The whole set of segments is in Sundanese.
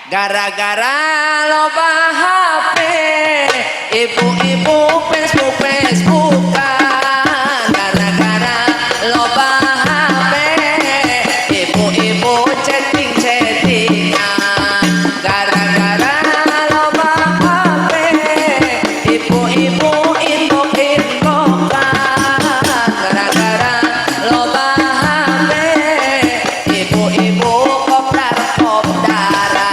Gara-gara loba HP, ibu-ibu Facebook Facebookan. Gara-gara loba HP, ibu-ibu chatting chattingan. Gara-gara loba HP, ibu-ibu inbox inboxan. Gara-gara loba HP, ibu-ibu kopdar kopdaran.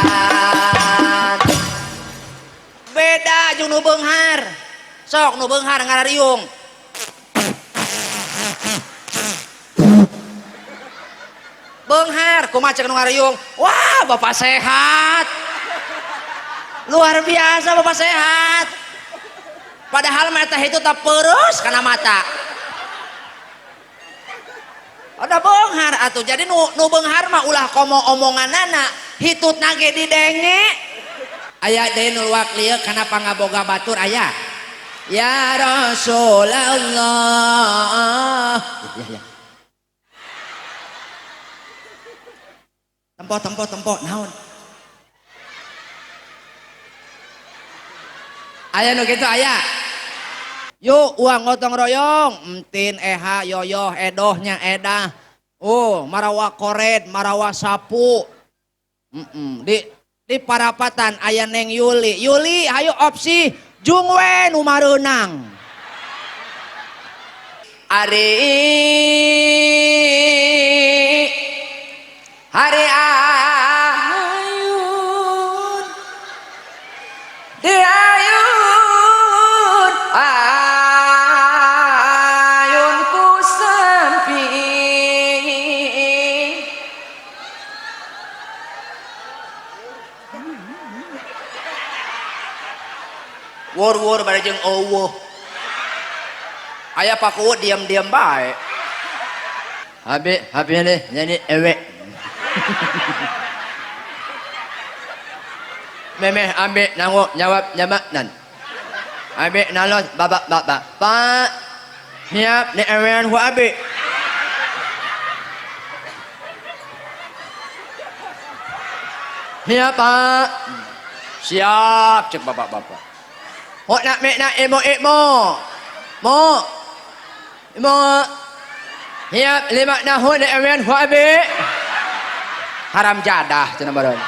Beda jeung nu beunghar. Sok nu beunghar ngarariung. Beunghar kumaha cek nu ngarariung? Wah, bapak sehat. Luar biasa bapak sehat. Padahal mata itu tak peurus kana mata. Ada beunghar atuh. Jadi nu beunghar mah ulah komo omonganana, hitutna ge didenge. Aya deui nu luak lieu kana pangaboga batur aya. Ya Rasulullah. Ya ya. Tempo tempo tempo naon? Aya nu kitu aya. Yuk uang gotong royong, entin eha yoyoh edohnya edah. Oh, marawa kored, marawa sapu. Di parapatan aya Neng Yuli. Yuli, ayo opsi jung we nu mareunang. Ari hari ayun di ayun ayun ku sampi. Wur-wur bari jeung eueuh. Aya paku diam-diam bae. Habe habe deh jadi ewe. Memeh ambe nanggo jawab jawab nan. Ambe nalos babak babak. Pak siap ni ewean ku abe. Siap Pak. Siap cek bapak-bapak. Hok nak mek nak emo emo. Mo. Emo. Siap 5 tahun ni ewean ku abe. Haram jadah cenah baron.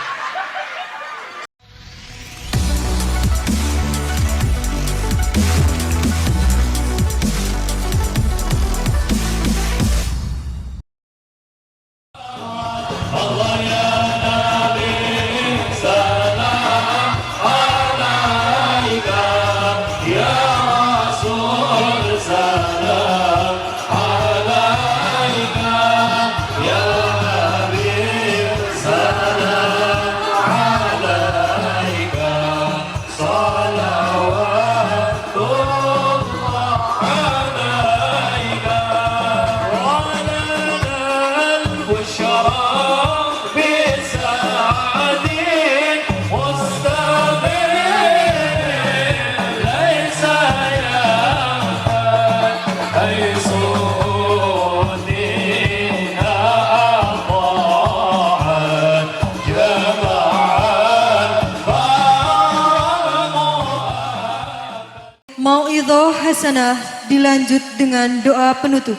Mauidhoh hasanah dilanjut dengan doa penutup.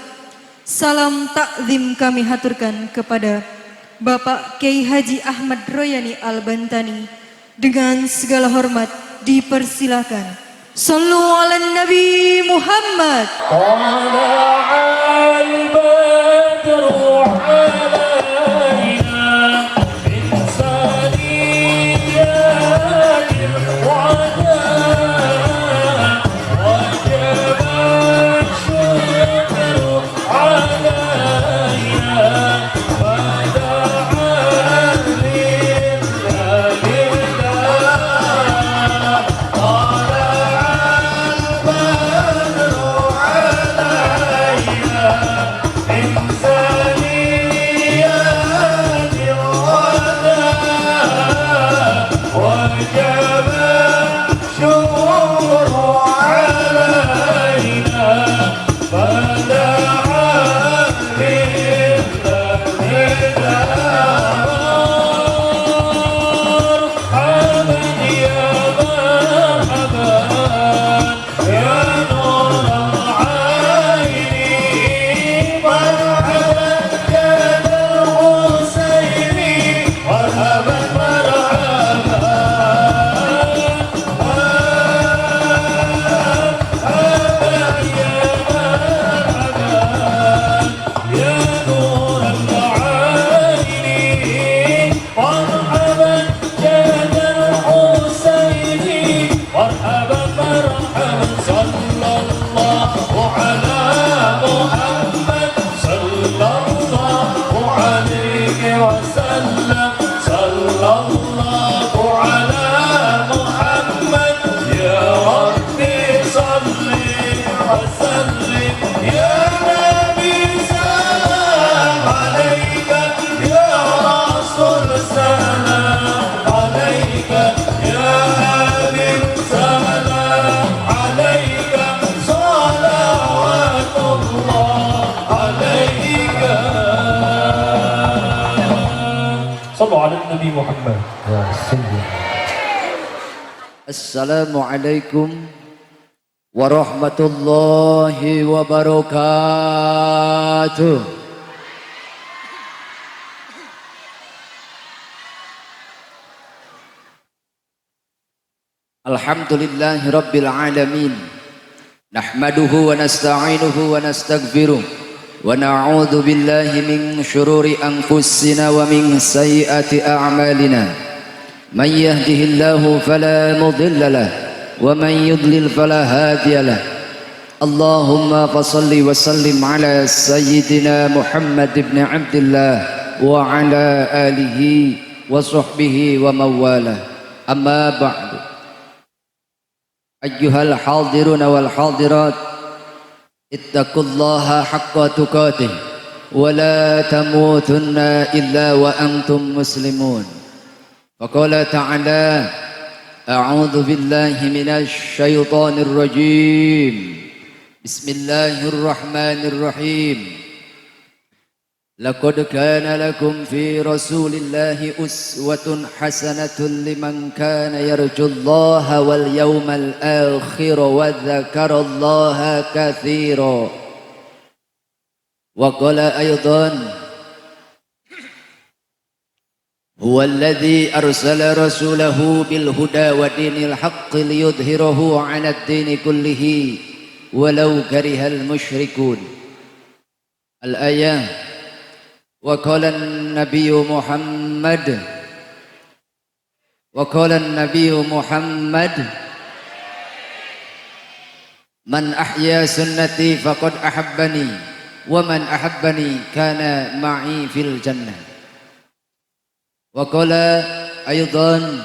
Salam takzim kami haturkan kepada Bapak Kiai Haji Ahmad Royani Al-Bantani. Dengan segala hormat dipersilakan. Sallu ala Nabi Muhammad. Nabi Muhammad. Ya Sayyid. Assalamualaikum warahmatullahi wabarakatuh. Alhamdulillahi rabbil alamin. Nahmaduhu wa nasta'inuhu wa nastaghfiruh wa na'udzu billahi min syururi anfusina wa min sayyiati a'malina. Man yahdihillahu fala mudilla lahu wa man yudlil fala hadiya lahu. Allahumma fashalli wa sallim ala sayyidina Muhammad ibn Abdullah wa ala alihi wa sahbihi wa mawalah. Amma ba'du. Ayyuhal hadiruna wal hadirat, ittaqullaha haqqa tuqatih wa la tamutunna illa wa antum muslimun. Faqala ta'ala, a'udzu billahi minasy syaithanir rajim. Bismillahirrahmanirrahim. Laqad kana lakum fi rasulillahi uswatun hasanatun liman kana yarjullaha wal yawmal akhir wa dzakarallaha katsira. Wa qala aidan, huwa alladhi arsala rasulahu bil huda wa dinil haqqi liyudhhirahu 'ala ad-dini kullihi walau karihal musyrikun. Al-ayah. Wa qala an-nabiyyu Muhammad, wa qala an-nabiyyu Muhammad, man ahya sunnati faqad ahabbani wa man ahabbani kana ma'i fil jannah. Wa qala aidan,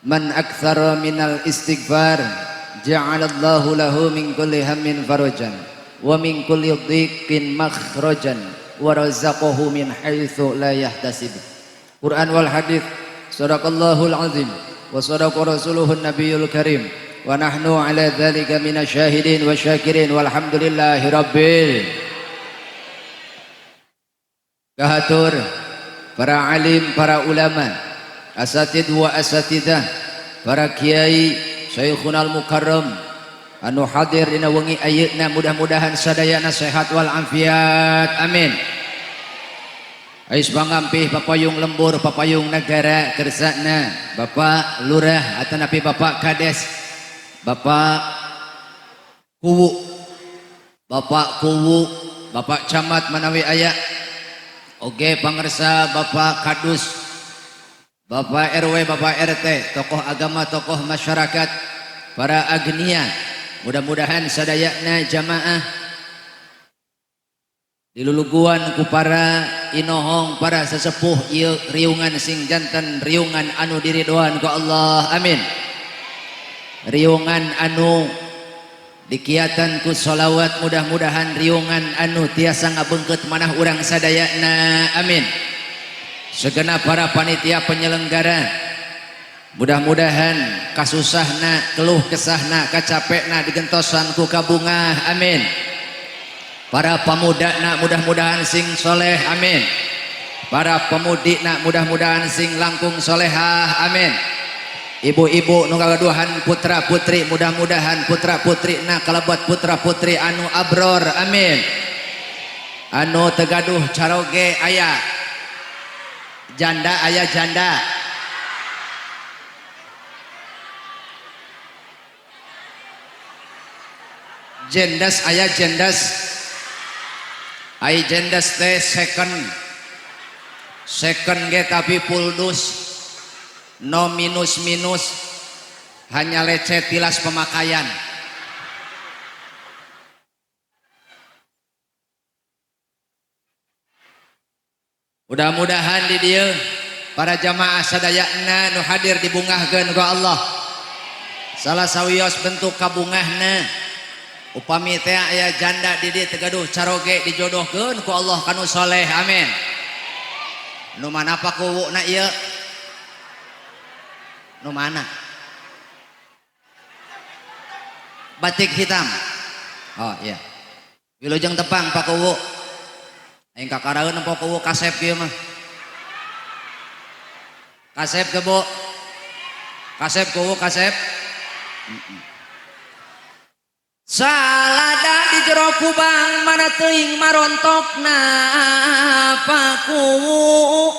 man aktsara minal istighfar ja'ala Allahu lahu min kulli hammin farajan wa min kulli dhiqin makhrajan wa razaqahu min haitsu la yahtasib. Quran wal hadis. Sadaqallahul azim wa sadaqa rasuluhun nabiyul karim wa nahnu ala dzalika minasyahidin wa syakirin walhamdulillahi rabbil. Kahatur para alim, para ulama, asatid wa asatidah, para kiai, syekhunal mukarram anu hadir dina wengi ayeuna, mudah-mudahan sadayana sehat wal afiat. Amin. Ais pangampih papayung lembur papayung negara kersana Bapak Lurah atanapi Bapak Kades, Bapak Kuwu, Bapak Kuwu, Bapak Camat manawi aya, oge pangersa Bapak Kadus, Bapak RW, Bapak RT, tokoh agama, tokoh masyarakat, para agnia, mudah-mudahan sadayana jamaah diluluguan ku para inohong, para sesepuh ieu riungan sing janten riungan anu diridoan ku Allah. Amin. Riungan anu dikiatan ku sholawat, mudah-mudahan riungan anu tiasa ngabeungkeut manah urang sadayana. Amin. Segenap para panitia penyelenggara, mudah-mudahan kasusahna, keluh kesahna, kacapekna digentosan ku kabungah. Amin. Para pemuda nak mudah-mudahan sing soleh. Amin. Para pemudi nak mudah-mudahan sing langkung solehah. Amin. Ibu-ibu nu kagaduhan putra putri, mudah-mudahan putra putri nak kalabat putra putri anu abror. Amin. Anu tegaduh caroge aya janda, aya janda. Jendas aya jendas. Ai jendas teh second, second ge tapi full dus, no minus minus, hanya lecet tilas pemakaian. Mudah-mudahan di dieu para jamaah sadayana nu hadir dibungahkeun ku Allah. Salah sawios bentuk kabungahna, upami teh aya janda di dieu teu gaduh caroge dijodohkeun ku Allah kanu soleh. Amin. Nu mana pakuwuna ieu? Nu mana? Batik hitam. Oh iya. Wilujeng tepang pakuwu. Aing kakaraeun nempo kuwu kasep ieu mah. Kasep teu Bu? Kasep kuwu kasep. Salada di jero kubang mana teuing marontokna pakuwu.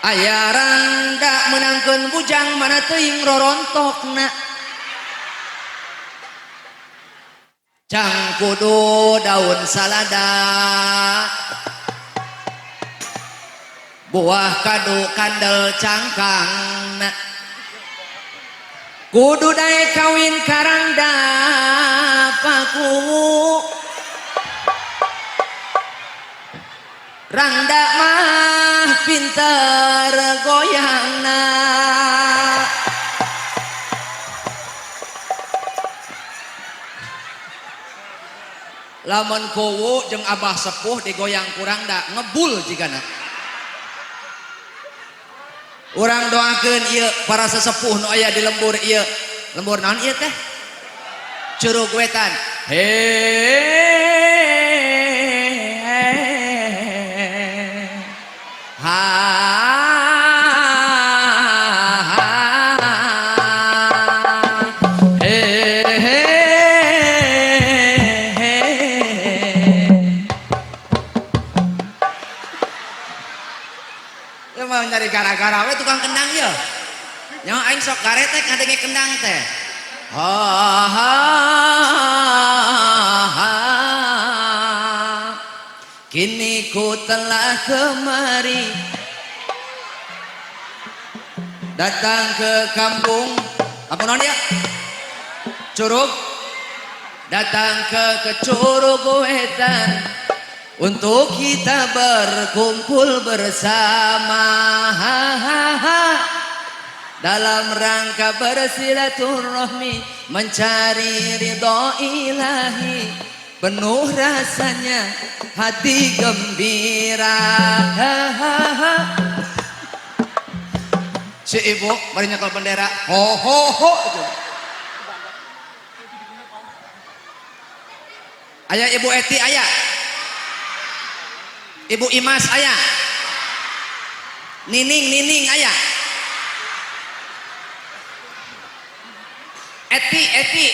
Aya rangda meunangkeun bujang mana teuing rorontokna. Cang kudu daun salada. Buah kadu kandel cangkangna. Kudu daek kawin karangda pakuwu. Rangda mah pinter goyangna. Lamun kuwu jeung abah sepuh digoyang ku rangda ngebul jigana. Urang doakeun ieu para sesepuh nu aya di lembur ieu. Lembur naon ieu teh? Curug Wetan. Ha he he he. Lu mau nyari gara-gara we tukang kendang ya. Nyawa aing sok garetek ngadenge kendang teh. Ha ha ha. Kini ku telah kemari, datang ke kampung apa non ya? Curug. Datang ke Curug Wetan untuk kita berkumpul bersama. Ha, ha, ha. Dalam rangka bersilaturahmi, mencari ridho ilahi, penuh rasanya hati gembira. Ha, ha, ha. Si ibu bari nyekel bendera, ho ho ho. Aya Ibu Eti aya. Ibu Imas aya. Nining Nining aya. Eti Eti.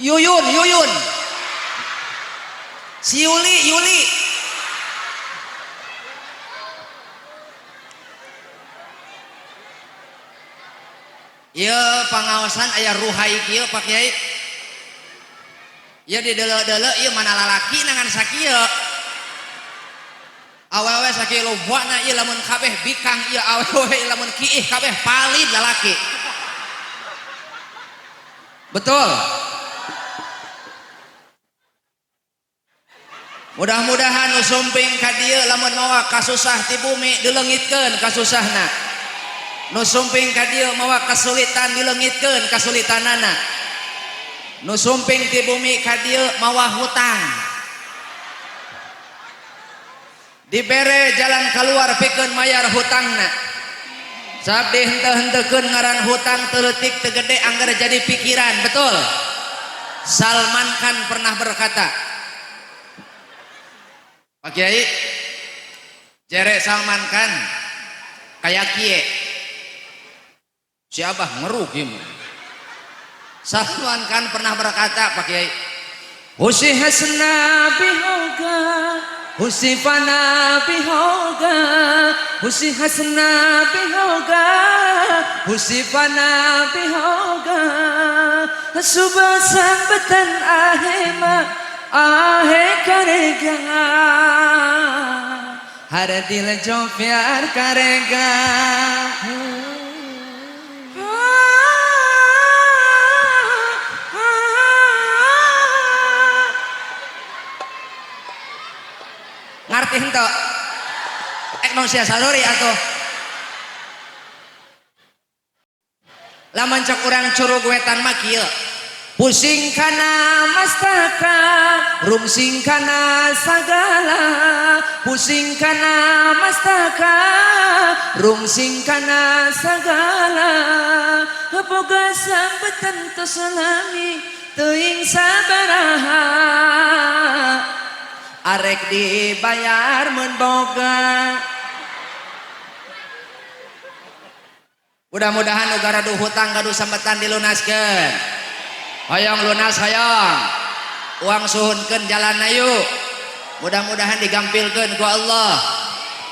Yuyun Yuyun. Si Yuli Yuli. Ieu pangaosan aya ruhai kieu Pak Kiai. Ieu dideuleu-deuleu ieu mana lalaki nangan sakieu. Awewe sakieu lobana ieu lamun kabeh bikang ieu awewe lamun kiih kabeh palid lalaki. Betul. Mudah-mudahan nu sumping ka dieu lamun mawa kasusah ti bumi dileungitkeun kasusahna. Nu sumping ka dieu mawa kasulitan dileungitkeun kasulitanana. Nu sumping ti bumi ka dieu mawa hutang. Dibere jalan keluar pikeun mayar hutangna. Sabdi henteu-henteukeun ngaran hutang teu leutik teu gede anggar jadi pikiran, betul? Salman Khan pernah berkata, Pak Kiai, jere Salman Khan kaya kieu. Si abah ngerugi. Salman Khan pernah berkata, Pak Kiai, Husi hasna bihoga, husi fana bihoga, husi hasna bihoga, husi fana bihoga, subah sambatan ahema ahe karega, har dil jo pyar karega. Ngarti henteu? Ek mau sia saluri atuh. Lamun cek urang Curug Wetan mah kieu. Pusing kana mastaka, rungsing kana sagala, pusing kana mastaka, rungsing kana sagala, boga sambetan tos lami, Teuing sabaraha arek dibayar mun boga. Mudah-mudahan nu gaduh hutang gaduh sambetan dilunaskeun. Hoyong lunas hoyong. Uang suhunkeun jalan ayu. Mudah-mudahan digampilkeun ku Allah.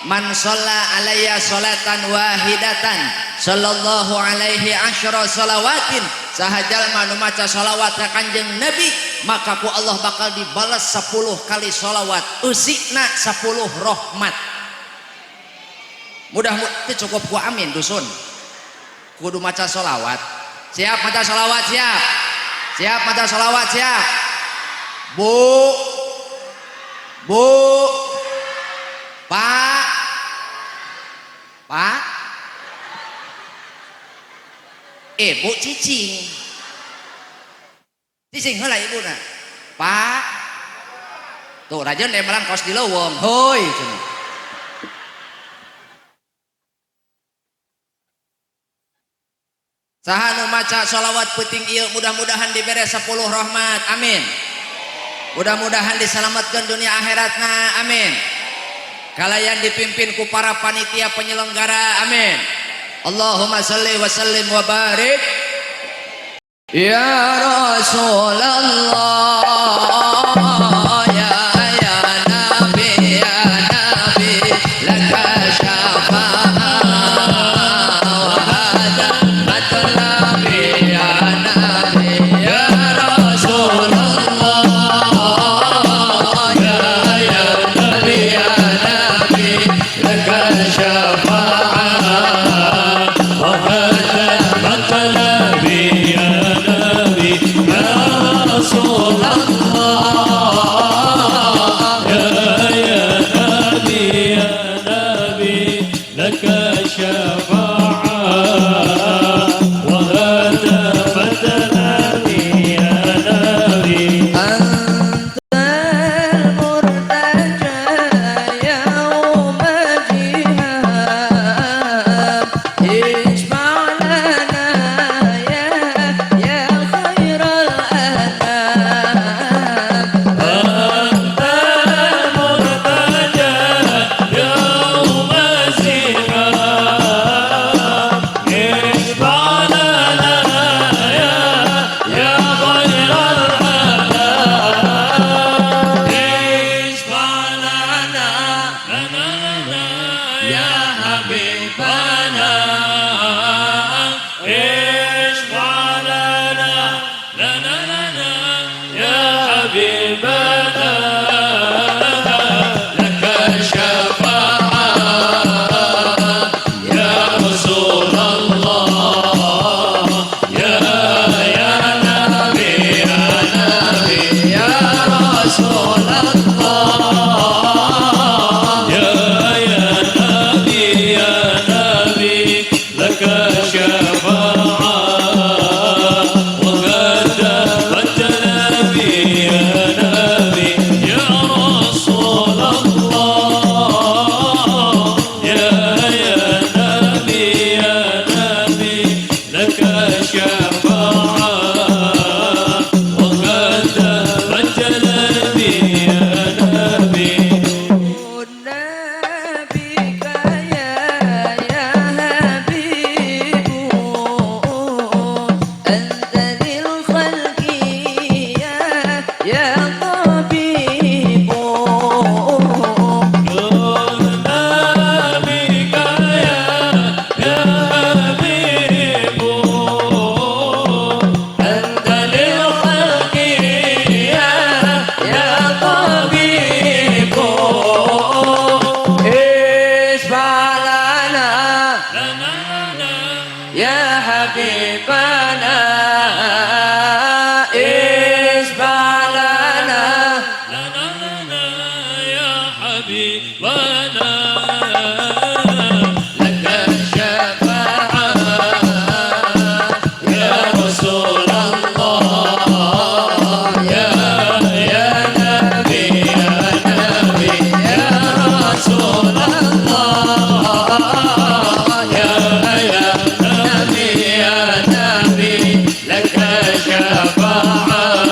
Man shalla alayya sholatan wahidatan sallallahu alaihi asyra shalawatin. Saha jalma nu maca sholawat ka Kanjeng Nabi, maka ku Allah bakal dibalas 10 kali sholawat. Eusina 10 rahmat. Mudah-mudahan cukup ku amin dusun. Kudu maca sholawat. Siap maca sholawat siap. Siap maca sholawat siap. Bu. Bu. Pak. Pak. Bu cicing. Cicing heula ibuna. Pak. Tuh rajeun nembelan kos di leuweung. Hoi cenah. Saha nu maca sholawat peuting ieu mudah-mudahan dibere 10 rahmat. Amin. Mudah-mudahan diselamatkan dunia akhiratna. Amin. Kalayan dipimpin ku para panitia penyelenggara. Amin. Allahumma sholli wa sallim wa barik ya Rasulullah ya ya Nabi ya Nabi laka syafa'ah wa hadza matlabi ya Nabi ya Rasulullah ya ya Nabi ya Nabi laka syafa'ah wa hadza matlabi ya Nabi ya Rasulullah ya ya Nabi ya Nabi laka syafa'ah wa hadza matlabi ya Nabi. Antal murtaja yauma jihad isma' lana ya ya khairal anam. Antal murtaja yauma zihab isma' lana ya ya khairal anam. Isma' lana lana lana ya habibana. Isma' lana lana lana ya habibana. Laka syafa'ah ya Rasulullah ya ya Nabi ya Nabi ya Rasulullah ya ya Nabi ya Nabi laka syafa'ah wa hadza matlabi ya Nabi ya Rasulullah ya ya Nabi ya Nabi laka syafa'ah wa hadza matlabi ya Nabi. Nabika ya ya habibu anta lil khalqi ya ya tabibu. Nabika ya ya habibu anta lil khalqi ya ya tabibu. Isma' lana Lana lana ya habibana. Isma' lana lana lana ya habibana. Laka syafa'ah ya Rasulullah ya ya Nabi ya Nabi ya Rasulullah ya ya Nabi ya Nabi laka syafa'ah.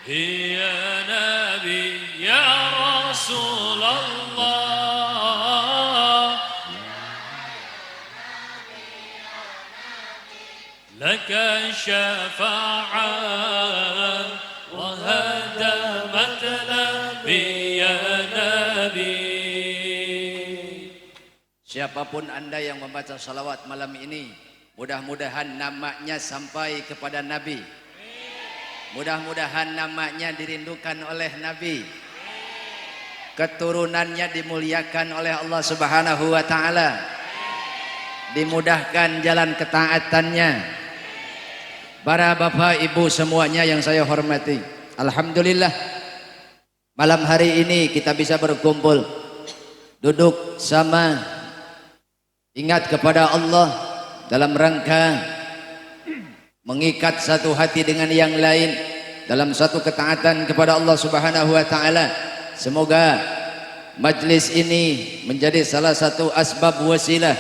يا نبي يا رسول الله لك الشفاعة وهذا مطلبي يا نبي. Siapapun Anda yang membaca salawat malam ini, mudah-mudahan namanya sampai kepada Nabi. Mudah-mudahan namanya dirindukan oleh Nabi. Keturunannya dimuliakan oleh Allah Subhanahu wa taala. Dimudahkan jalan ketaatannya. Para bapak ibu semuanya yang saya hormati, alhamdulillah malam hari ini kita bisa berkumpul, duduk sama, ingat kepada Allah dalam rangka mengikat satu hati dengan yang lain dalam satu ketaatan kepada Allah Subhanahu wa taala. Semoga majlis ini menjadi salah satu asbab wasilah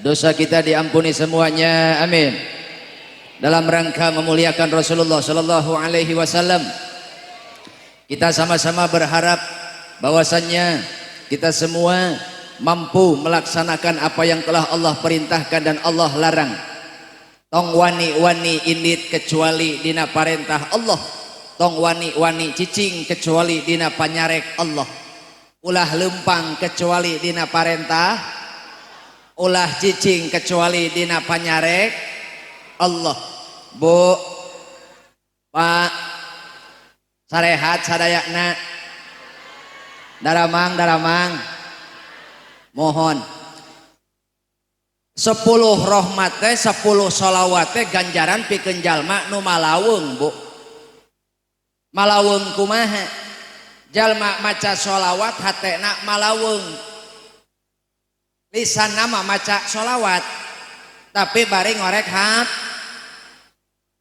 dosa kita diampuni semuanya. Amin. Dalam rangka memuliakan Rasulullah sallallahu alaihi wasallam, kita sama-sama berharap bahwasannya kita semua mampu melaksanakan apa yang telah Allah perintahkan dan Allah larang. Tong wani-wani indit kecuali dina parentah Allah, tong wani-wani cicing kecuali dina panyarek Allah, ulah lempang kecuali dina parentah, ulah cicing kecuali dina panyarek Allah. Bu, Pak, sarehat sadayakna, daramang daramang, mohon 10 rahmat teh 10 sholawat teh ganjaran pikeun jalma nu malaweung, Bu. Malaweung kumaha? Jalma maca sholawat hatena malaweung, lisan nama maca sholawat tapi bari ngorek hap,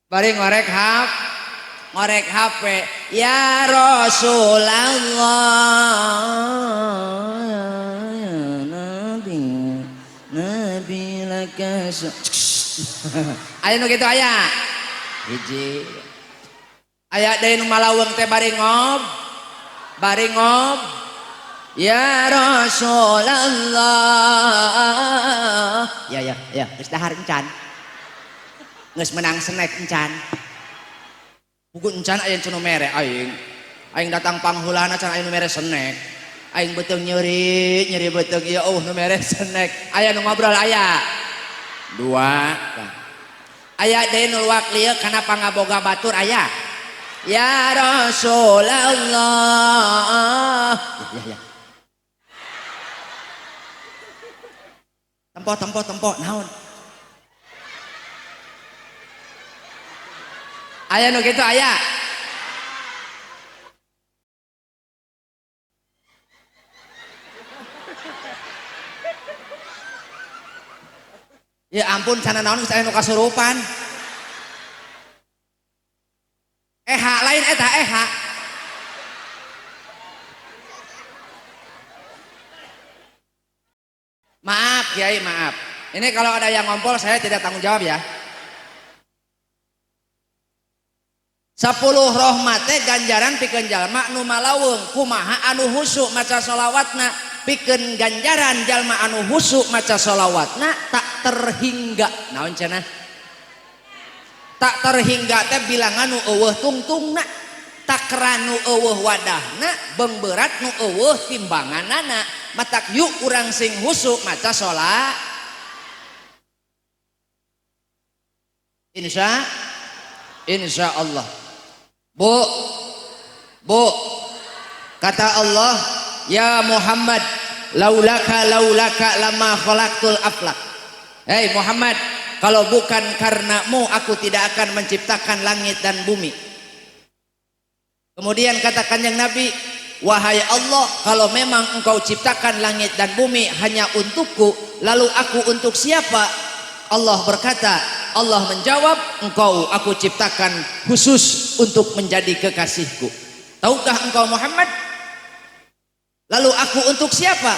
bari ngorek hap, ngorek HP. Ya Rasulullah, ya Nabi, Nabi laka. Aya nu kitu aya hiji, aya deui nu malaweung teh bari ngob, bari ngob. Ya Rasulullah, ya ya ya, geus dahar encan, geus menang snack encan. Buku encan aya nu mere aing, aing datang pangheulana can aya nu mere snack. Aing beuteung nyeri, nyeri beuteung, ya Allah nu mere snack. Aya nu ngobrol aya dua, aya deui nu luak lieu kana pangaboga batur aya. Ya Rasulullah, ya ya ya. Tempo tempo tempo naon? Aya nu kitu aya. Ya ampun sana naon geus aya nu kasurupan. Eha lain eta eha. Maaf Kiai, maaf. Ini kalau ada yang ngompol saya tidak tanggung jawab ya. 10 rahmat teh ganjaran pikeun jalma nu malaweung, kumaha anu husuk maca sholawatna, pikeun ganjaran jalma anu husuk maca sholawatna tak terhingga. Naon cenah? Tak terhingga teh bilangan nu eueuh tungtungna, takran nu eueuh wadahna, beungberat nu eueuh timbanganana. Matak yuk urang sing husuk maca sholat. Insya Allah. Bu, bu, kata Allah, ya Muhammad, laulaka laulaka lama khalaqtul aflak. Hei Muhammad, kalau bukan karenamu aku tidak akan menciptakan langit dan bumi. Kemudian kata Kanjeng Nabi, wahai Allah, kalau memang engkau ciptakan langit dan bumi hanya untukku, lalu aku untuk siapa? Allah berkata, Allah menjawab, engkau aku ciptakan khusus untuk menjadi kekasihku. Tahukah engkau Muhammad? Lalu aku untuk siapa?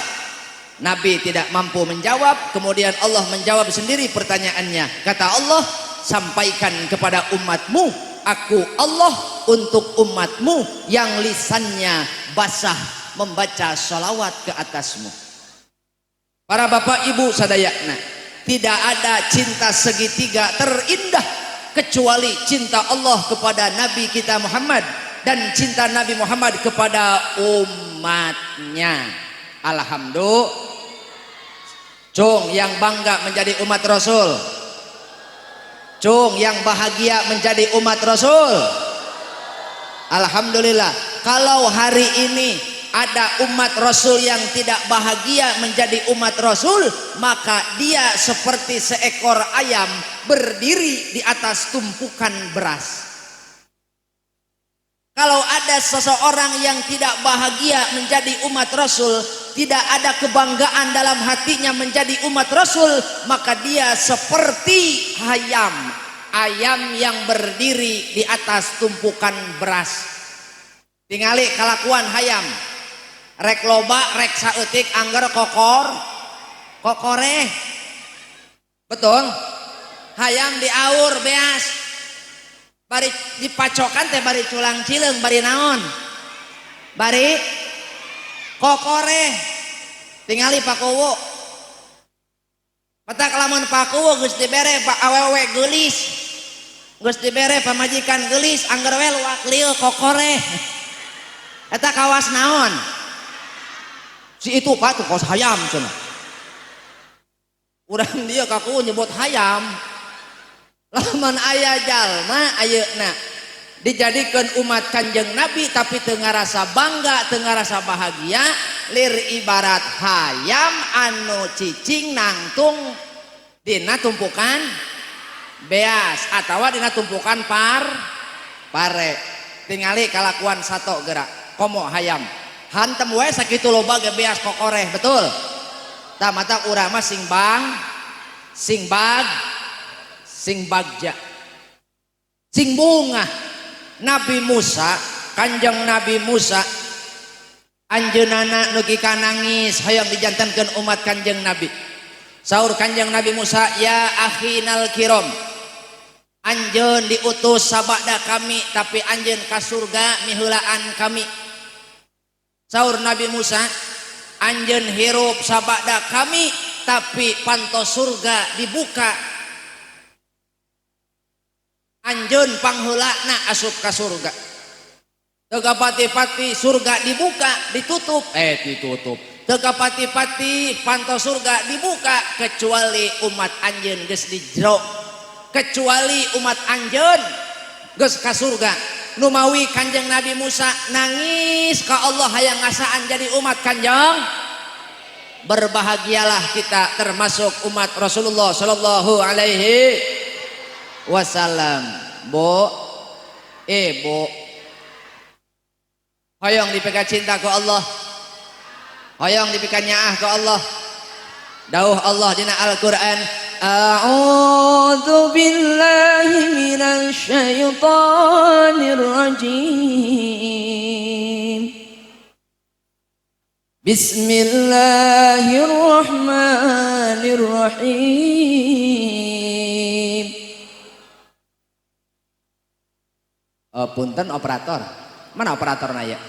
Nabi tidak mampu menjawab. Kemudian Allah menjawab sendiri pertanyaannya. Kata Allah, sampaikan kepada umatmu Aku Allah untuk umatmu yang lisannya basah membaca sholawat ke atasmu. Para bapak ibu sadayana, tidak ada cinta segitiga terindah kecuali cinta Allah kepada Nabi kita Muhammad dan cinta Nabi Muhammad kepada umatnya. Alhamdulillah. Cung yang bangga menjadi umat Rasul, cung yang bahagia menjadi umat Rasul. Alhamdulillah. Kalau hari ini ada umat Rasul yang tidak bahagia menjadi umat Rasul, maka dia seperti seekor ayam berdiri di atas tumpukan beras. Kalau ada seseorang yang tidak bahagia menjadi umat Rasul, tidak ada kebanggaan dalam hatinya menjadi umat Rasul, maka dia seperti ayam, ayam yang berdiri di atas tumpukan beras. Tingali kalakuan hayam, rek loba rek saeutik angger kokor kokoreh. Betul? Hayam diaur beas, bari dipacokan teh bari culang cileung, bari naon, bari kokoreh. Tingali pakuwu, matak lamun pakuwu geus dibere pak awewe geulis, geus dibere pamajikan geulis, angger we luak lieu kokoreh. Eta kawas naon si itu pak? Tuh kawas hayam cenah. Urang dia kaku nyebut hayam. Lamun aya jalma ayeuna dijadikan umat Kanjeng Nabi tapi teu ngarasa bangga, teu ngarasa bahagia, lir ibarat hayam anu cicing nangtung dina tumpukan beas atawa dina tumpukan pare. Tingali kalakuan sato gerak komo hayam, hantem we sakitu loba ge beas kokoreh. Betul? Tah, mata urang mah sing bang, sing bag, sing bagja, sing bunga. Nabi Musa, Kanjeng Nabi Musa, anjeunana nugi ka nangis hayang dijantenkeun umat Kanjeng Nabi. Saur Kanjeng Nabi Musa, "Ya akhinal kiram, anjeun diutus sabada kami, tapi anjeun ka surga miheulaan kami." Saur Nabi Musa, "Anjeun hirup sabada kami, tapi panto surga dibuka, anjeun pangheulana asup ka surga." Teu pati-pati surga dibuka, ditutup, eh ditutup. Teu pati-pati panto surga dibuka kecuali umat anjeun geus di jero, kecuali umat anjeun geus ka surga. Numawi Kanjeng Nabi Musa nangis ka Allah hayang ngasaan jadi umat Kanjeng. Berbahagialah kita termasuk umat Rasulullah Shallallahu alaihi wasallam. Bu, ibu, hoyong dipika cinta ku Allah, hoyong dipika nyaah ku Allah. Dawuh Allah dina Al-Qur'an, A'udzu billahi minasy syaithanir rajim. Bismillahirrahmanirrahim. Punten operator, mana operator naya?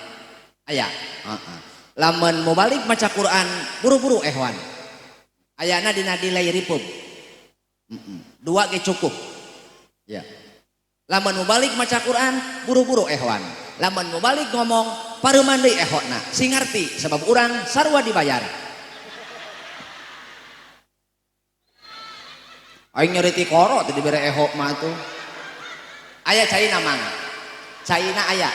Aya. Lamun mau balik maca Quran buru-buru ehwan. Ayana dina delay reverb. Dua ge cukup. Ya. Lamun mau balik maca Quran buru-buru ehwan. Lamun mau balik ngomong pareuman deui ehona. Sing ngarti sebab urang sarua dibayar. Aing nyeri ti koro teh dibere eho mah tuh. Aya caina mang. Caina aya.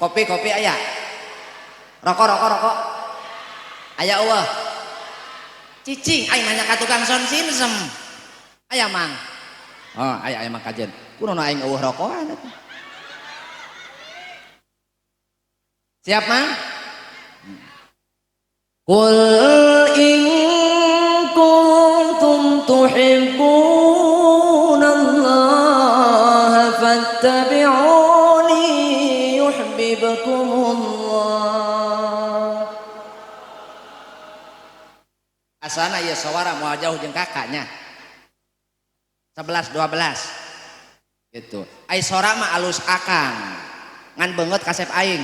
Kopi-kopi aya. Rokok rokok rokok. Aya eueuh. Cicing aing nanya ka tukang sound system. Aya mang. Oh, aya aya mang kajen. Kunaon aing eueuh rokokan atuh. Siap mang? Qul in kuntum tuhibbunallaha fattabi'uni yuhibbukumullah. Asana ya sawara moal jauh jeung kakaknya. 11 12. Gitu. Ai sora mah alus akang. Ngan beungeut kasep aing.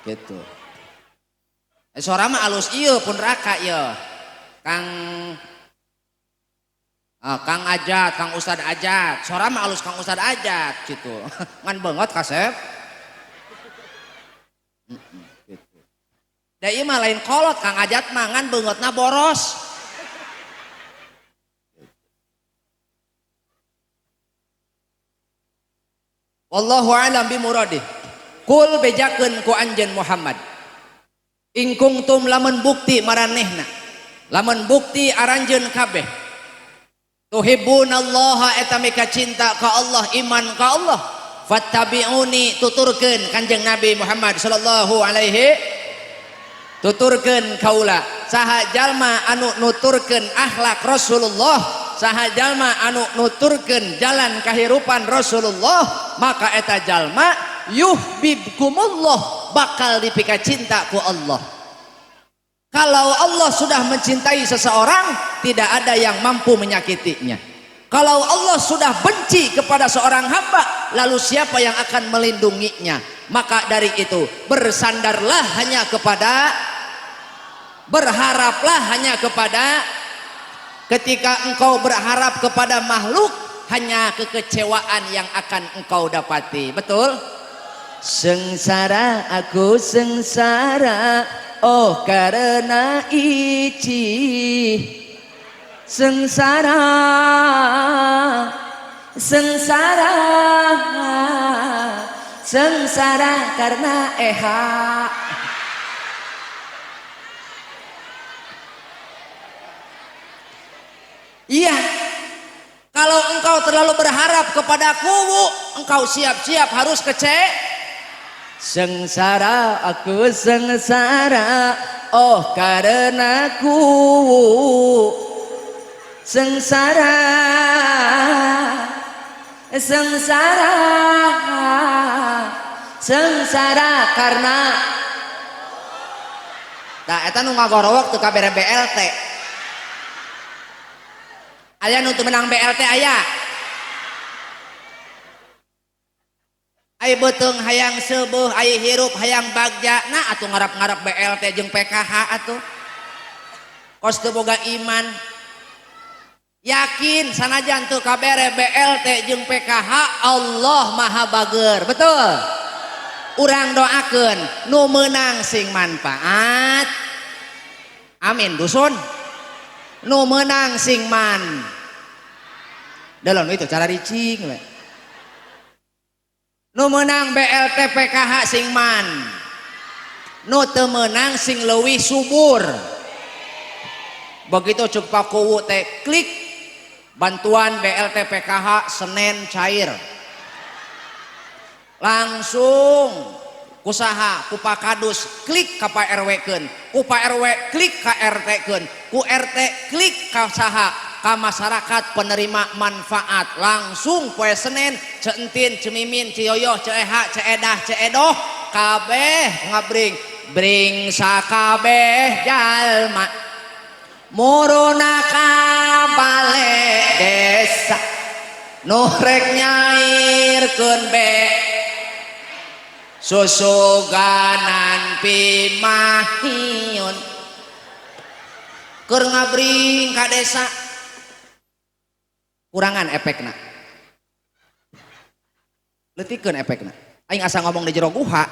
Gitu. Ai sora mah alus ieu pun raka ieu. Kang Kang Ajat, Kang Ustad Ajat. Sora mah alus Kang Ustad Ajat gitu. Ngan beungeut kasep. Gitu. Da ieu mah lain kolot Kang Ajat mah ngan beungeutna boros. Wallahu a'lam bimuradih. Kul bejakeun ku anjeun Muhammad. In kuntum lamun bukti maranehna. Lamun bukti aranjeun kabeh. Tuhibbunallaha eta mika cinta ka Allah, iman ka Allah. Fattabi'uni tuturkeun Kanjeng Nabi Muhammad sallallahu alaihi tuturkeun kaula. Saha jalma anu nuturkeun akhlak Rasulullah, saha jalma anu nuturkeun jalan kahirupan Rasulullah, maka eta jalma yuhibbukumullah bakal dipika cinta ku Allah. Kalau Allah sudah mencintai seseorang, tidak ada yang mampu menyakitinya. Kalau Allah sudah benci kepada seorang hamba, lalu siapa yang akan melindunginya? Maka dari itu, bersandarlah hanya kepada, berharaplah hanya kepada. Ketika engkau berharap kepada makhluk, hanya kekecewaan yang akan engkau dapati. Betul? Sengsara aku sengsara, oh karena ici. Sengsara, sengsara, sengsara karena eha. Iya, kalau engkau terlalu berharap kepada kuwu, engkau siap-siap harus kece. Sengsara aku sengsara, oh karena kuwu. Sengsara, sengsara, sengsara karena. Nah, eta nu ngagorowok teu kabere BLT. Aya nu teu menang BLT aya. Ai beuteung hayang seubeuh, ai hirup hayang bagja. Nah atuh ngarap-ngarap BLT jeung PKH atuh. Kos teu boga iman. Yakin sanajan teu kabere BLT jeung PKH, Allah Maha Bager. Betul? Urang doakeun nu meunang sing manfaat. Amin dusun. Nu meunang sing man. Delon itu cara ricing we. Nu meunang BLT PKH sing man. Nu teu meunang sing leuwih subur. Begitu cuk Pakuwu teh klik bantuan BLT PKH Senin cair. Langsung kusaha ku Pak Kadus klik ka Pak RW keun, ku Pak RW klik ka RT keun, ku RT klik ka saha ka masyarakat penerima manfaat. Langsung poe Senin Ceentin, Cemimin, Ciyoyo, Ceeha, Ceedah, Ceedoh kabeh ngabring bring sakabeh jalma muruna ka bale desa nu rek nyairkeun be susuganan pimahiun keur ngabring ka desa. Kurangan efekna, leutikeun efekna. Aing asa ngomong di jero guha.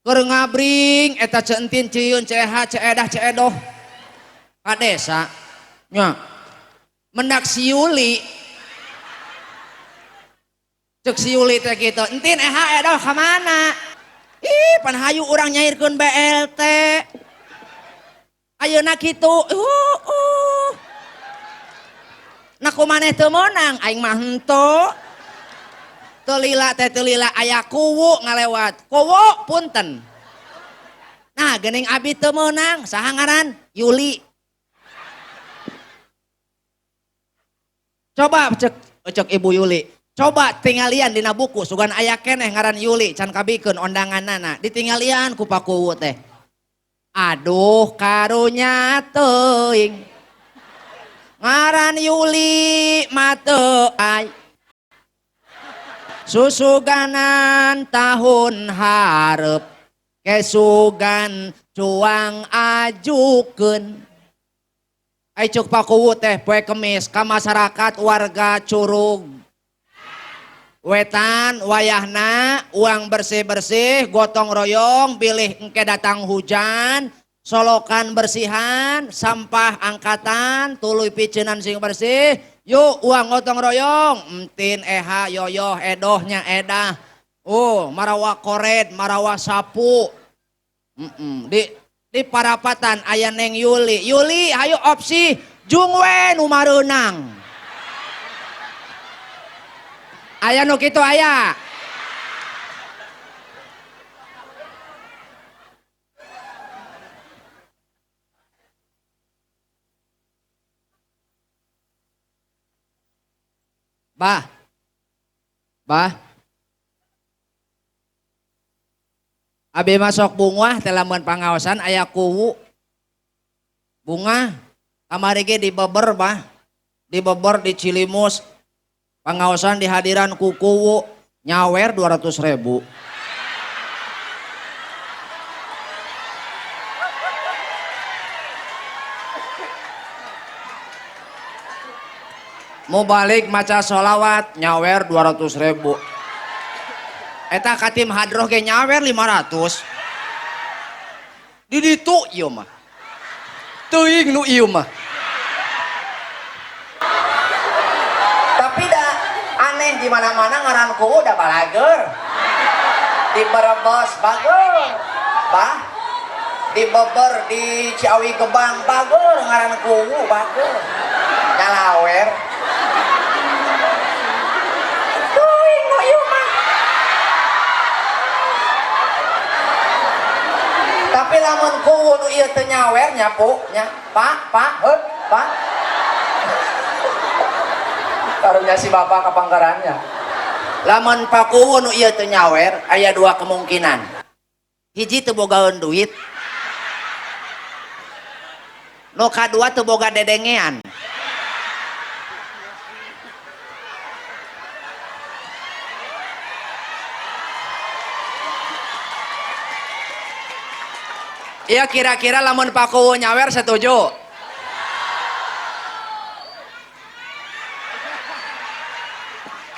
Keur ngabring eta Ceentin, Ciyun, Ceeha, Ceedah, Ceedoh ka desa nya mendak si Yuli. Cek si Yuli teh kitu, entin eha edoh ka mana? Ih, pan hayu urang nyairkeun BLT. Ayeuna kitu, Nah ku maneh teu meunang, aing mah henteu. Teu lila teh teu lila aya kuwu ngalewat. Kuwu punten. Nah, geuning abi teu meunang, saha ngaran? Yuli. Coba cek Ibu Yuli. Coba tinggalian dina buku sugan aya keneh ngaran Yuli can kabikeun ondanganana. Ditinggalian ku Pakuwu teh. Aduh karunya teuing. Ngaran Yuli mate ay. Susuganan tahun hareup kesugan cuang ajukeun. Ai cuk Pakuwu teh poe Kemis ka masyarakat warga Curug Wetan wayahna uang bersih-bersih gotong royong bilih engke datang hujan solokan bersihan sampah angkatan tuluy picenan sing bersih yuk uang gotong royong entin eha yoyoh edohnya edah oh marawa kored marawa sapu di parapatan aya Neng Yuli. Yuli hayu opsi jung we nu mareunang. Aya nu kitu aya. Bah. Bah. Abi masuk bungah teh lamun pangaosan aya kuwu. Bunga kamari ge dibeber bah. Dibeber di Cilimus. Pangaosan dihadiran ku kuwu nyawer 200.000. Mau balik maca sholawat nyawer 200.000. Eta katim hadroh ge nyawer 500. Di ditu ieu mah. Teuing nu ieu mah. Tapi dah aneh di mana-mana ngaran kuwu da balager. Di Brebes bager. Bah. Di Beber di Ciawi Gebang bager ngaran kuwu bager. Nyalawer. Teuing nu ieu mah. Tapi lamun kuwu nu ieu teu nyawer nyapu nya, Pak, Pak, heuh, Pak. Karunya si bapak kapangkarannya. Lamun Pak kuwu nu ieu teu nyawer, aya dua kemungkinan. Hiji teu bogaeun duit. Nu kadua teu boga dedengean. Ya kira-kira lamun Pak Kuwu nyawer setuju?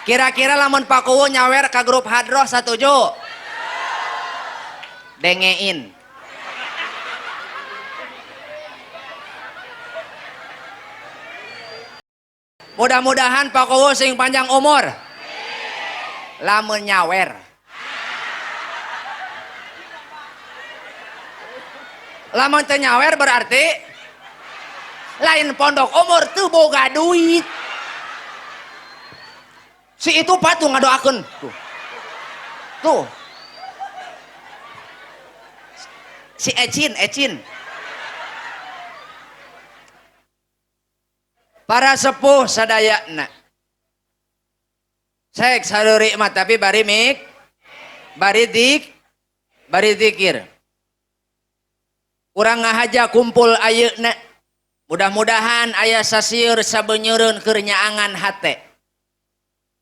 Kira-kira lamun Pak Kuwu nyawer ke grup hadroh setuju? Dengein. Mudah-mudahan Pak Kuwu sing panjang umur. Lamun nyawer. Lamun teu nyawer berarti lain pondok umur teu boga duit. Si itu patuh ngadoakeun. Tuh. Tuh. Si Ecin, Ecin. Para sepuh sadayana. Sek sareuri mah tapi bari mik, bari dik, bari zikir. Urang ngahaja kumpul ayeuna. Mudah-mudahan aya sasieur sabenyeureun keur nyaangan hate.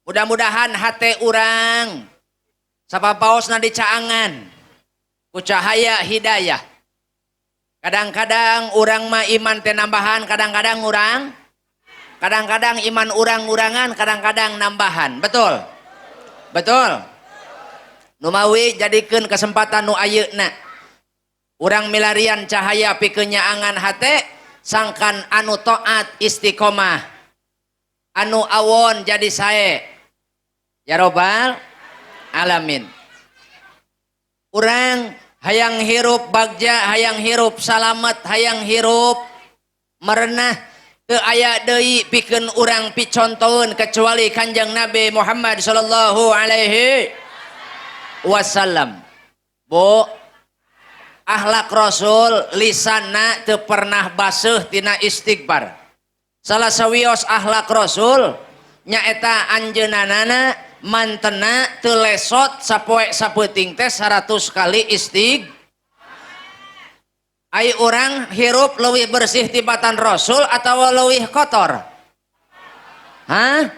Mudah-mudahan hate urang sapapaosna dicaangan ku cahaya hidayah. Kadang-kadang urang mah iman teh nambahan, kadang-kadang urang, kadang-kadang iman urang-urangan, kadang-kadang nambahan. Betul? Betul. Numawi jadikeun kesempatan nu ayeuna. Urang milarian cahaya pikeun nyaangan hate sangkan anu taat istiqomah anu awon jadi sae ya robbal alamin. Urang hayang hirup bagja, hayang hirup salamet, hayang hirup merenah teu aya deui pikeun urang picontoeun kecuali Kanjeng Nabi Muhammad sallallahu alaihi wasallam. Bu, akhlak Rasul lisanna teu pernah baseuh tina istighfar. Salah sawios akhlak Rasul nyaeta anjeunanana mantena teu lesot sapoe sapeuting teh 100 kali istighfar. Ai urang hirup leuwih bersih tibatan Rasul atau leuwih kotor? Hah?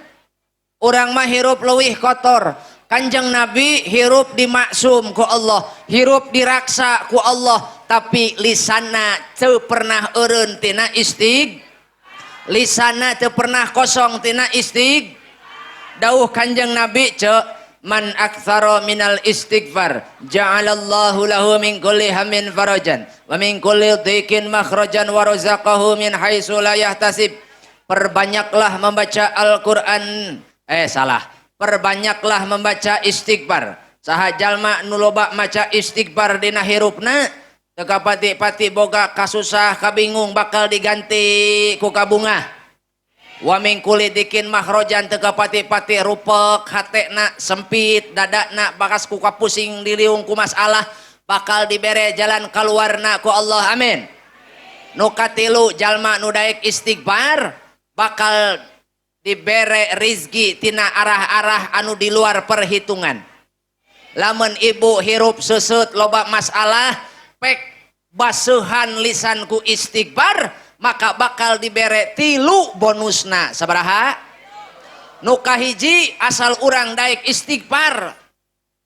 Urang mah hirup leuwih kotor. Kanjeng Nabi hirup dimaksum ku Allah, hirup diraksa ku Allah, tapi lisana teu pernah eureun tina istig, lisana teu pernah kosong tina istig. Dauh Kanjeng Nabi cek, man aktsara minal istighfar ja'alallahu lahu min kulli hammin farajan wa min kulli dhiqin makhrajan wa razaqahu min haitsu la yahtasib. Perbanyaklah membaca Al-Qur'an, salah. Perbanyaklah membaca istighfar. Saha jalma nu loba maca istighfar dina hirupna, teu kapati-pati boga kasusah kabingung bakal diganti ku kabungah. Wa min kulli dikin makhrajan, teu kapati-pati rupek hatena sempit dadana bakas ku kapusing diliung ku masalah bakal dibere jalan kaluarna ku Allah, amin. Nu katilu, jalma nu daek istighfar bakal dibere rizki tina arah-arah anu di luar perhitungan. Lamun ibu hirup seset loba masalah, pek basuhan lisanku istighfar, maka bakal dibere tilu bonusna. Sabaraha? Nu kahiji, asal urang daek istighfar,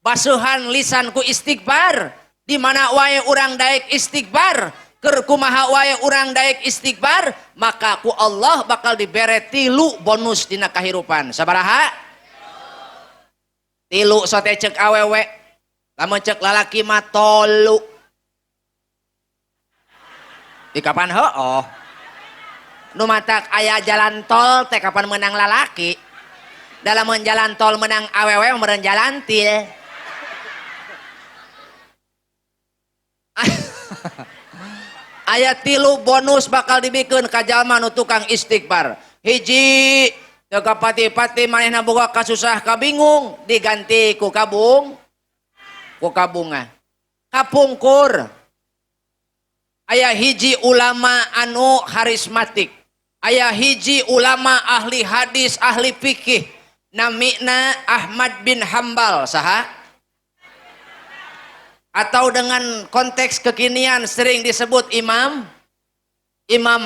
basuhan lisanku istighfar, di mana wae urang daek istighfar, keur kumaha wae urang daek istighfar, maka ku Allah bakal dibere tilu bonus dina kahirupan. Sabaraha? Tilu sote cek awewe, lamun cek lalaki mah tolu. Di kapan heuoh? Nu matak aya jalan tol teh kapan menang lalaki? Dalam jalan tol menang awewe meureun jalan til. Aya tilu bonus bakal dibikeun ka jalma nu tukang istighfar. Hiji, teu kapati-pati manehna boga kasusah kabingung diganti ku kabung, ku kabunga. Kapungkur aya hiji ulama anu karismatik, aya hiji ulama ahli hadis, ahli fikih, namina Ahmad bin Hambal. Saha? Atau dengan konteks kekinian sering disebut Imam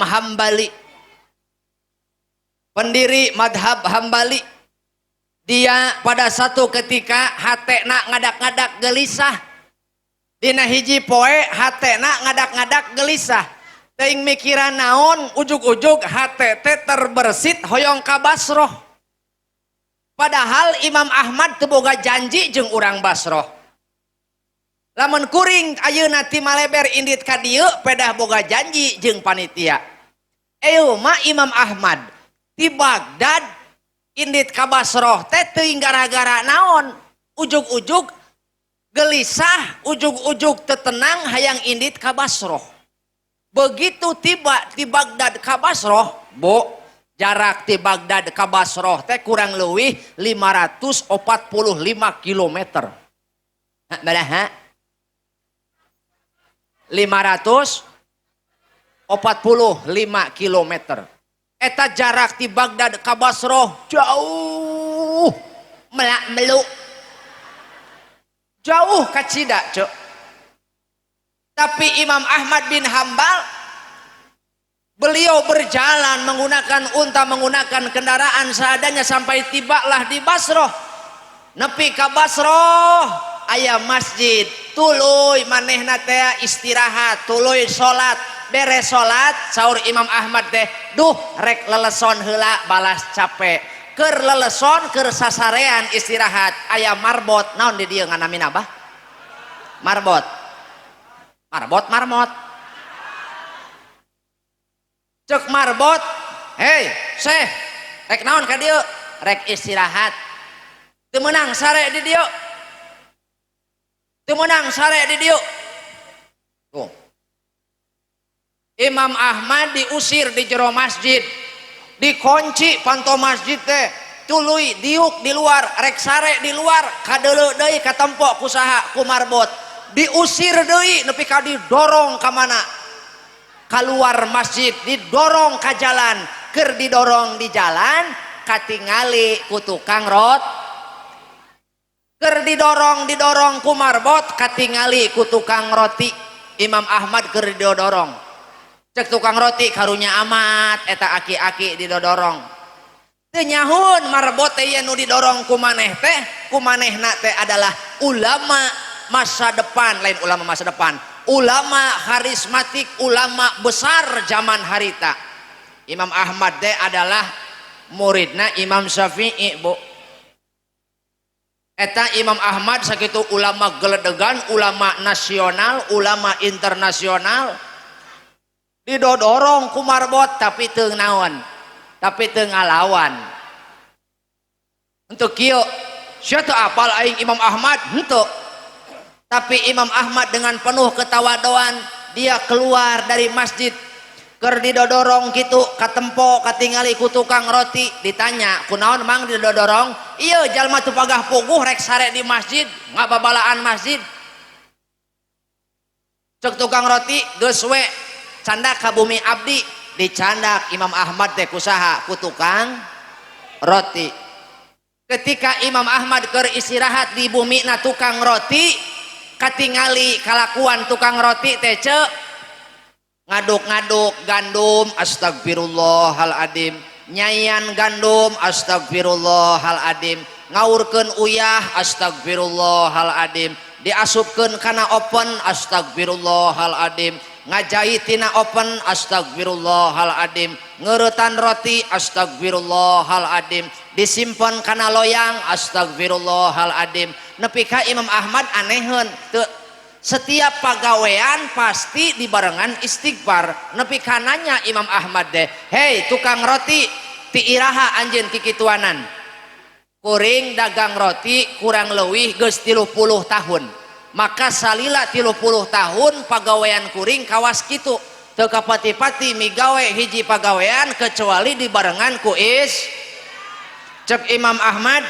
Hambali, pendiri madhab Hambali. Dia pada satu ketika hatena ngadak-ngadak gelisah. Dina hiji poe hatena ngadak-ngadak gelisah. Teuing mikiran naon, ujug-ujug hate teh terbersit hoyong ka Basroh. Padahal Imam Ahmad teu boga janji jeung urang Basroh. Lamun kuring ayeuna ti maleber indit ka dieu pedah boga janji jeung panitia. Eueuh mah Imam Ahmad ti Baghdad indit ka Basroh teh teuing gara-gara naon, ujug-ujug gelisah, ujug-ujug tetenang hayang indit ka Basroh. Begitu tiba ti Baghdad ka Basroh, Bu, jarak ti Baghdad ka Basroh teh kurang leuwih 545 kilometer. Baraha? 545 kilometer. Eta jarak ti Baghdad ka Basroh jauh melak meluk, jauh kacida cek. Tapi Imam Ahmad bin Hambal beliau berjalan menggunakan unta, menggunakan kendaraan seadanya sampai tibalah di Basroh. Nepi ka Basroh aya masjid, tuluy manehna teh istirahat, tuluy salat, beres salat saur Imam Ahmad teh, duh rek leleson heula balas capek. Keur leleson keur sasarean istirahat aya marbot. Naon di dieu nganamina bah? Marbot. Marbot marmot. Cek marbot, hei seh, rek naon ka dieu? Rek istirahat. Teu meunang sare di dieu. Teu meunang sare di dieu. Tuh. Imam Ahmad diusir di jero masjid, dikunci panto masjid teh, tuluy diuk di luar, rek sare di luar, kadeuleu deui katempo ku saha? Ku marbot. Diusir deui nepi ka didorong ka mana? Keluar masjid, didorong ka jalan. Keur didorong di jalan katingali ku tukang rot. Keur didorong ku marbot katingali ku tukang roti. Imam Ahmad keur didodorong. Cek tukang roti karunya amat eta aki-aki didodorong. Teu nyahun marbot teh nu didorong ku maneh teh, ku manehna teh adalah ulama masa depan, lain ulama masa depan, ulama karismatik, ulama besar zaman harita. Imam Ahmad teh adalah muridna Imam Syafi'i, Bu. Eta Imam Ahmad sakitu ulama geledegan, ulama nasional, ulama internasional. Didodorong ku marbot tapi teu naon, tapi teu ngalawan. Untuk kieu, sia teu apal aing Imam Ahmad, henteu. Tapi Imam Ahmad dengan penuh ketawaduan dia keluar dari masjid. Keur didodorong kitu katempo katingali ku tukang roti, ditanya kunaon mang didodorong? Ieu jalma teu pagah puguh rek sare di masjid, ngababalaan masjid. Cek tukang roti geus we candak ka bumi abdi, dicandak Imam Ahmad teh kusaha? Ku tukang roti. Ketika Imam Ahmad keur istirahat di bumi na tukang roti, katingali kalakuan tukang roti teh cek ngaduk-ngaduk gandum, astagfirullahaladzim, nyayan gandum, astagfirullahaladzim, ngaurkeun uyah, astagfirullahaladzim, diasupkeun kana oven, astagfirullahaladzim, ngajaitina oven, astagfirullahaladzim, ngeuretan roti, astagfirullahaladzim, disimpen kana loyang, astagfirullahaladzim. Nepi ka Imam Ahmad aneheun teu, setiap pagawean pasti dibarengan istighfar. Nepi ka nanya Imam Ahmad deh, hei tukang roti, ti iraha anjeun kikituanan? Kuring dagang roti kurang leuwih geus 30 tahun. Maka salila 30 tahun pagawean kuring kawas kitu. Teu kapati-pati migawe hiji pagawean kecuali dibarengan ku is. Cek Imam Ahmad,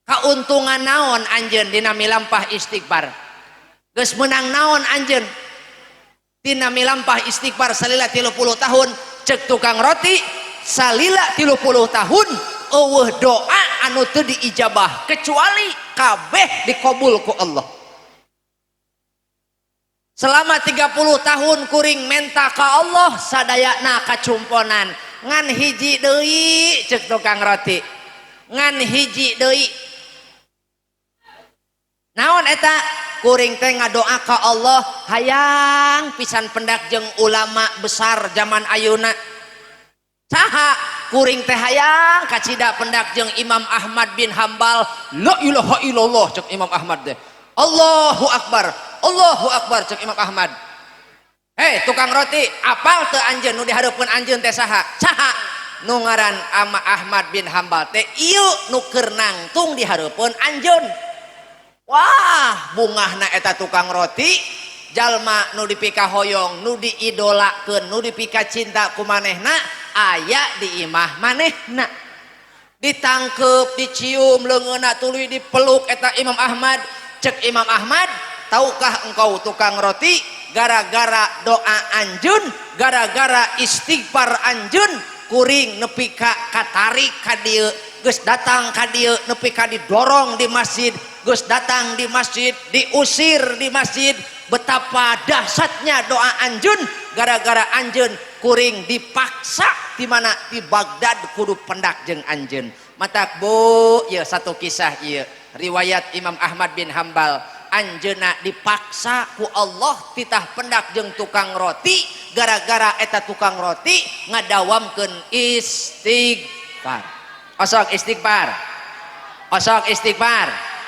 kauntungan naon anjeun dina milampah istighfar? Geus meunang naon anjeun dina milampah istighfar salila 30 tahun? Cek tukang roti, salila 30 tahun eueuh doa anu teu diijabah kecuali kabeh dikabul ku Allah. Selama 30 tahun kuring menta ka Allah sadayana kacumponan, ngan hiji deui cek tukang roti, ngan hiji deui. Naon eta? Kuring teh ngadoa ka Allah hayang pisan pendak jeung ulama besar zaman ayeuna. Saha? Kuring teh hayang kacida pendak jeung Imam Ahmad bin Hambal. La ilaha illallah cek Imam Ahmad teh. Allahu akbar, Allahu akbar cek Imam Ahmad. Hei tukang roti, apal teu anjeun nu dihareupeun anjeun teh saha? Saha? Nu ngaran Ama Ahmad bin Hambal teh ieu nu keur nangtung dihareupeun anjeun. Wah, bungahna eta tukang roti, jalma nu dipikahoyong, nu diidolakeun, nu dipikacinta ku manehna aya di imah manehna. Ditangkep, dicium leungeunna tuluy dipeluk eta Imam Ahmad. Cek Imam Ahmad, tahukah engkau tukang roti, gara-gara doa anjeun, gara-gara istighfar anjeun, kuring nepi ka katarik ka dieu, geus datang ka dieu nepi ka didorong di masjid, geus datang di masjid, diusir di masjid. Betapa dahsyatnya doa anjeun, gara-gara anjeun kuring dipaksa di mana di Baghdad kudu pendak jeung anjeun. Matak bu, ieu satu kisah ieu riwayat Imam Ahmad bin Hambal. Anjeunna dipaksa ku Allah titah pendak jeung tukang roti, gara-gara eta tukang roti ngadawamkeun istighfar. Osok istighfar, osok istighfar.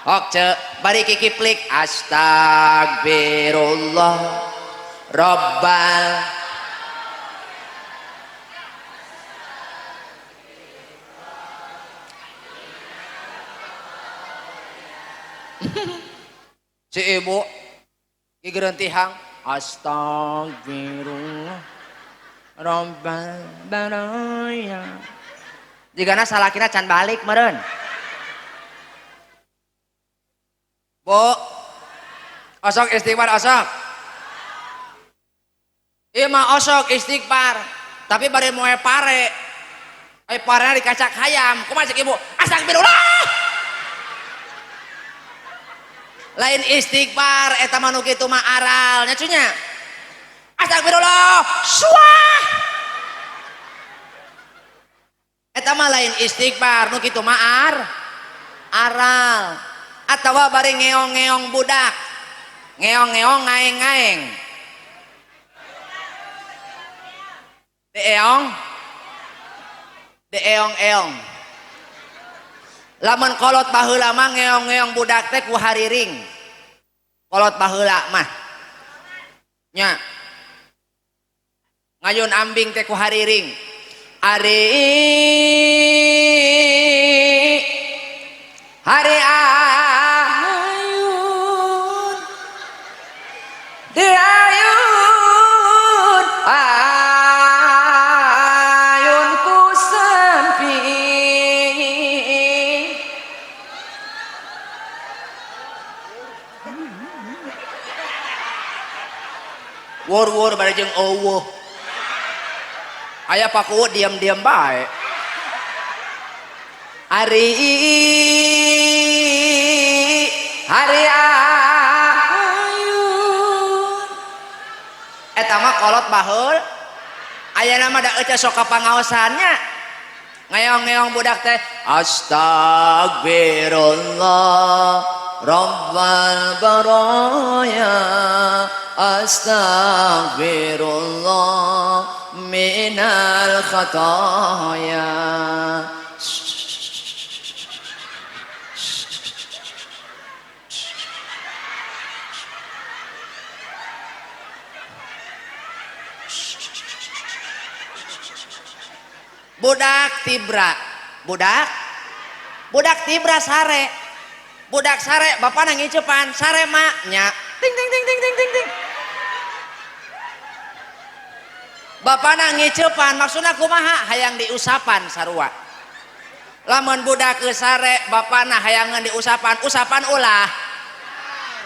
Ok ce, bari kikiplik astagfirullah rabbal. Si ibu gigireun tihang astagfirullah rabbal baraya. Jigana salakina can balik meureun. Bu, osok istighfar osok. Ieu mah osok istighfar, tapi bari moe pare. Ai parena dikacak hayam. Kumaha cek ibu? Astagfirullah. Lain istighfar eta mah nu kitu mah aral nya cunya. Astagfirullah, suah. Eta mah lain istighfar nu kitu mah aral. Atawa bari ngeong-ngeong budak. Ngeong-ngeong ngaeng-ngaeng. Deeong deeong-eong. Lamun kolot baheula mah ngeong-ngeong budak teh ku hariring. Kolot baheula mah. Nya. Ngayun ambing teh ku hariring. Ari hari ayun diayun ayun ku samping. Wur-wur bari jeung eueuh. Aya paku diam-diam bae. Ari hari ayun. Eta mah kolot baheul. Ayeuna mah da eueuh sok kapangaosannya. Ngeong-ngeong budak teh astagfirullah rabbal baraya astagfirullah minal khataya. Budak tibra, budak tibra sare, budak sare, bapak nang ngicepan sare mak nya, ting ting ting ting ting ting ting. Bapak nang ngicepan maksudna kumaha? Hayang diusapan sarua. Lamun budak ke sare, bapak na hayangan diusapan, usapan ulah,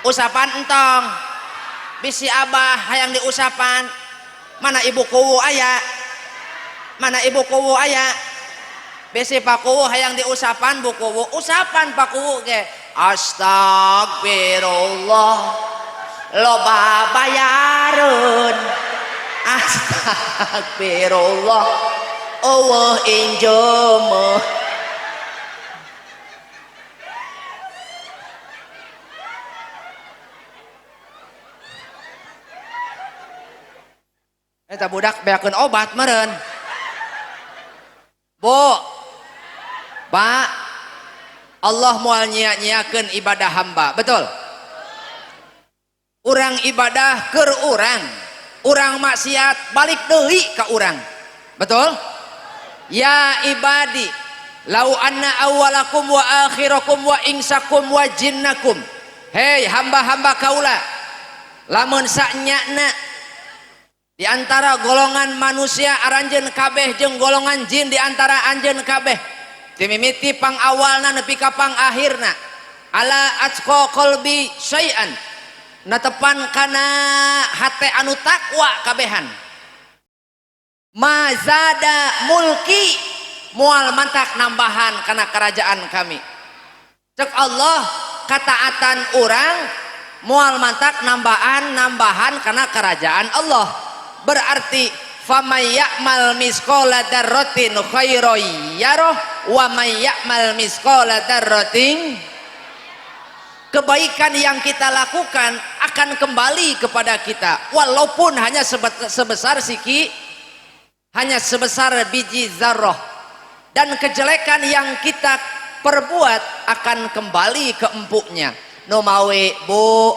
usapan entong. Bisi abah hayang diusapan, mana ibu kuwu aya? Mana ibu kuwu aya? Bisi pak kuwu hayang diusapan bu kuwu, usapan pak kuwu ge. Astagfirullah loba bayareun. Astagfirullah eueuh injeumeuh. Eta budak beakeun obat meureun. Bu, Pak, Allah moal nyia-nyiakeun ibadah hamba, betul? Urang ibadah keur urang, urang maksiat balik deui ka urang, betul? Ya ibadi, lau anna awwalakum wa akhirakum wa insakum wa jinnakum. Hei hamba-hamba kaula, lamun sanyana di antara golongan manusia aranjeun kabeh jeung golongan jin di antara anjeun kabeh timimiti pang awalna nepi ka pang akhirna ala atqa qalbi syai'an natepan kana hate anu takwa kabehan mazada mulki moal mantak nambahan kana kerajaan kami. Cek Allah kataatan urang moal mantak nambahan kana kerajaan Allah. Berarti famay ya'mal misqala dzarratin khairan yarah wa may ya'mal misqala dzarratin. Kebaikan yang kita lakukan akan kembali kepada kita walaupun hanya sebesar siki, hanya sebesar biji zarrah, dan kejelekan yang kita perbuat akan kembali ke empuknya. Nu mawe bu,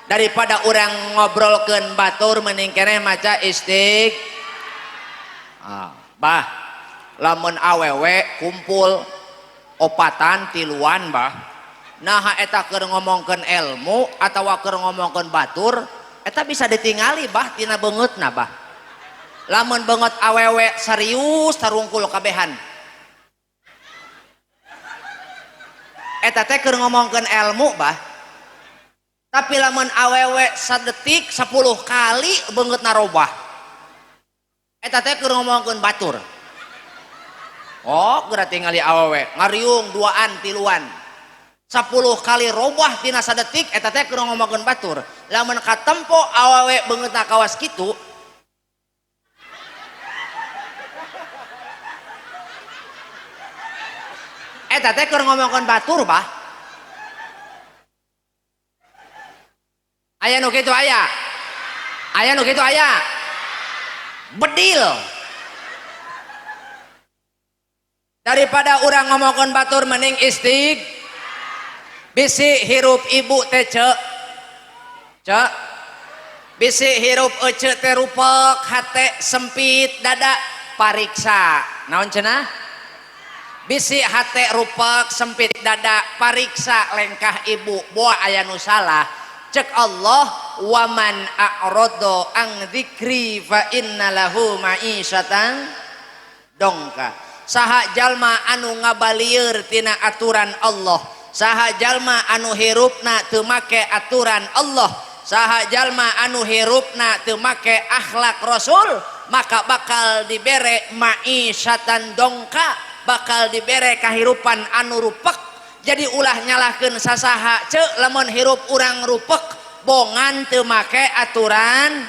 daripada orang ngobrolkeun batur mending keneh maca istig. Bah, lamun awewe kumpul opatan tiluan bah, nah eta keur ngomongkeun ilmu atawa keur ngomongkeun batur, eta bisa ditingali bah tina beungeutna bah. Lamun beungeut awewe serius tarungkul kabehan, eta teh keur ngomongkeun ilmu bah. Tapi lamun awewe sadetik 10 kali beungeutna robah, eta teh keur ngomongkeun batur. Oh, geura tingali awewe ngariung duaan tiluan. 10 kali robah tina sadetik eta teh keur ngomongkeun batur. Lamun katempo awewe beungeutna kawas kitu eta teh keur ngomongkeun batur bah. Aya nu kitu aya. Aya nu kitu aya. Bedil. Daripada urang ngomongkeun batur mending istig. Bisi hirup ibu teh cek. Cek. Bisi hirup ece teh rupek, hate sempit, dada pariksa. Naon cenah? Bisi hate rupek, sempit dada pariksa lengkah ibu boa aya nu salah. Cek Allah waman a'rada ang dzikri fa innalahu ma'isyatan dongka. Saha jalma anu ngabalieur tina aturan Allah, saha jalma anu hirupna teu make aturan Allah, saha jalma anu hirupna teu make akhlak Rasul, maka bakal dibere ma'isyatan dongka, bakal dibere kahirupan anu rupek. Jadi ulah nyalahkeun sasaha ceuk lamun hirup urang rupek, bongan teu make aturan,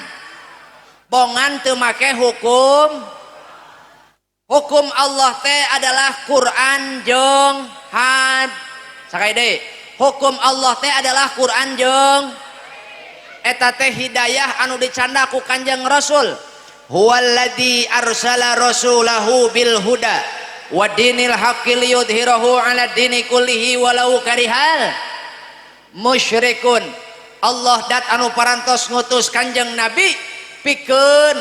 bongan teu make hukum. Hukum Allah teh adalah Quran jeung had. Sakali deui, hukum Allah teh adalah Quran jeung eta teh hidayah anu dicanda ku Kanjeng Rasul. Huwallazi arsala rasulahu bil huda wa dinil haqqi liyudhhirahu 'ala dini kullihi walau karihal musyrikun. Allah dat anu parantos ngutus Kanjeng Nabi pikeun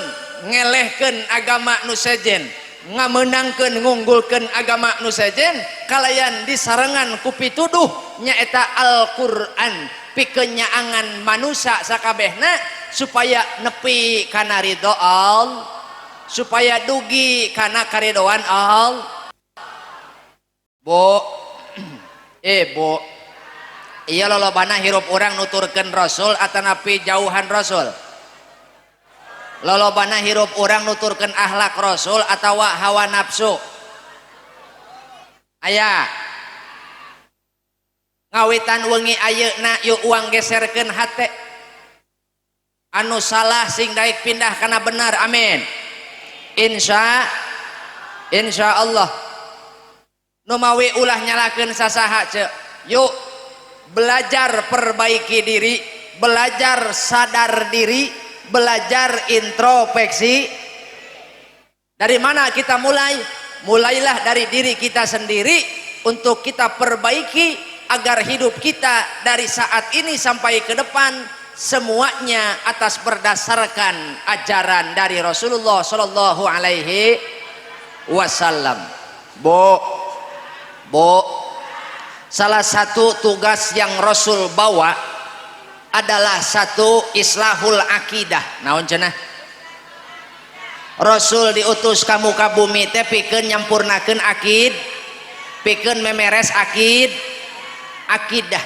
ngelehkeun agama nu sejen, ngamenangkeun ngunggulkeun agama nu sejen kalayan disarengan ku pituduh nyaeta Al-Qur'an pikeun nyaangan manusia sakabehna supaya nepi kana ridho Allah, supaya dugi kana karidoan Allah. Bu, bu, iya lolobana hirup urang nuturkeun Rasul atanapi jauhan Rasul? Lolobana hirup urang nuturkeun akhlak Rasul atawa hawa nafsu? Aya. Ngawitan wengi ayeuna yuk uang geserkeun hate. Anu salah sing daek pindah kana benar, amin. Insya Allah. Numawi ulah nyalakeun sasaha ceuk. Yuk belajar perbaiki diri, belajar sadar diri, belajar introspeksi. Dari mana kita mulai? Mulailah dari diri kita sendiri untuk kita perbaiki agar hidup kita dari saat ini sampai ke depan semuanya atas berdasarkan ajaran dari Rasulullah Shallallahu Alaihi Wasallam. Bu, bu, salah satu tugas yang Rasul bawa adalah satu islahul akidah. Naon cenah? Rasul diutus ka muka bumi teh pikeun nyampurnakeun akid, pikeun memeres akid, akidah.